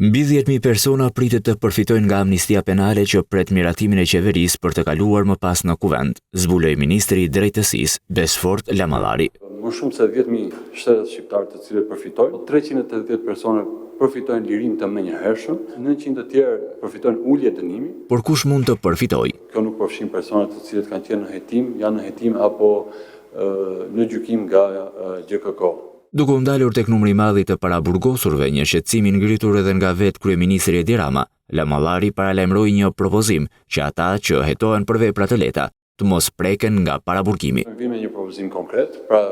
Mbi 10.000 persona pritet të përfitojnë nga amnistia penale që pret miratimin e qeverisë për të kaluar më pas në Kuvend, zbuloi ministri i Drejtësisë, Besfort Lamallari. Më shumë se 10.000 shtetas shqiptarë të cilët përfitojnë, 380 persona përfitojnë lirim të menjëhershëm, 900 të tjerë përfitojnë ulje dënimi. Por kush mund të përfitojë? Kjo nuk përfshin persona të cilët kanë qenë në hetim, janë në hetim apo në gjykim nga GJKKO. Duke u ndalur tek numri i madh i të paraburgosurve, një shqetësim i ngritur edhe nga vetë kryeministri Edi Rama, Lamallari paralajmëroi një propozim që ata që hetohen për vepra të lehta të mos preken nga paraburgimi. Vijmë me një propozim konkret, pra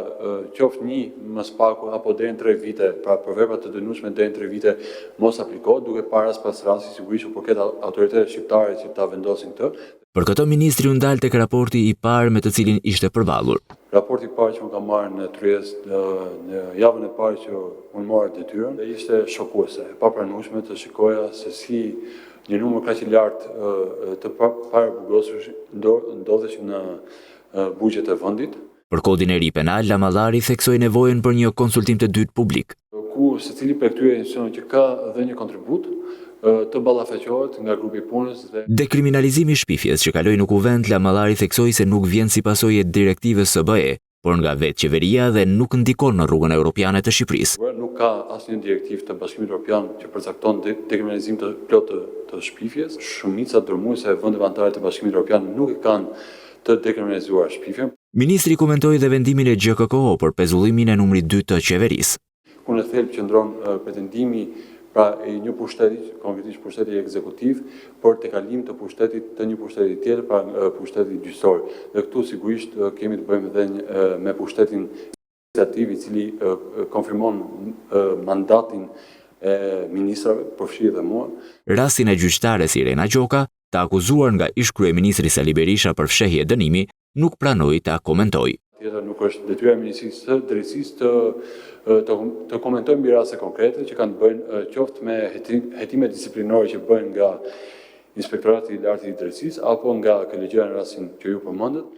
qoftë një më së paku apo deri në 3 vite, pra për vepra të dënueshme deri në 3 vite mos aplikohet, duke parë rast pas rasti, sigurisht u përket autoriteteve shqiptare që ta vendosin këtë. Për këtë ministri u ndal tek raporti i parë me të cilin ishte përballur. Raporti i parë që unë kam marrë në tryezë në, në javën e parë që unë mora detyrën, ishte shokuese, e papranueshme të shikoja se si një numër kaq i lartë të paraburgosurish ndodheshin në burgjet e vendit. Për kodin e ri penal, Lamallari theksoi nevojën për një konsultim të dytë publik. Ku secili prej këtyre institucioneve që ka dhënë një kontribut, të ballafaqohet nga grupi i punës dhe. Dekriminalizimi i shpifjes që kaloi në Kuvend, Lamallari theksoi se nuk vjen si pasojë e direktivës së BE, por nga vetë qeveria dhe nuk ndikon në rrugën europiane të Shqipërisë. Nuk ka asnjë direktivë të Bashkimit Europian që përcakton dekriminalizim të plotë të shpifjes. Shumica dërmuese e vendeve anëtare të Bashkimit Europian nuk e kanë të dekriminalizuar shpifjen. Ministri komentoi dhe vendimin e GJKKO për pezullimin e numrit 2 të qeverisë. Ku në thelb qëndron pretendimi pra i një pushteti, konkretisht pushteti ekzekutiv, për tejkalim të pushtetit të një pushteti tjetër, pra pushteti gjyqësor. Dhe këtu sigurisht kemi të bëjmë edhe me pushtetin legjislativ i cili konfirmon mandatin e ministrave, përfshi edhe mua. Rastin e gjyqtares Irena Gjoka, të akuzuar nga ish-kryeministri Sali Berisha për fshehje dënimi, nuk pranoi ta komentojë. Tjetër nuk është detyra e Ministrisë së Drejtësisë të të, të komentojë mbi raste konkrete që kanë të bëjnë qoftë me hetime disiplinore që bëhen nga Inspektorati i Lartë i Drejtësisë apo nga KLGJ në rastin që ju përmendët.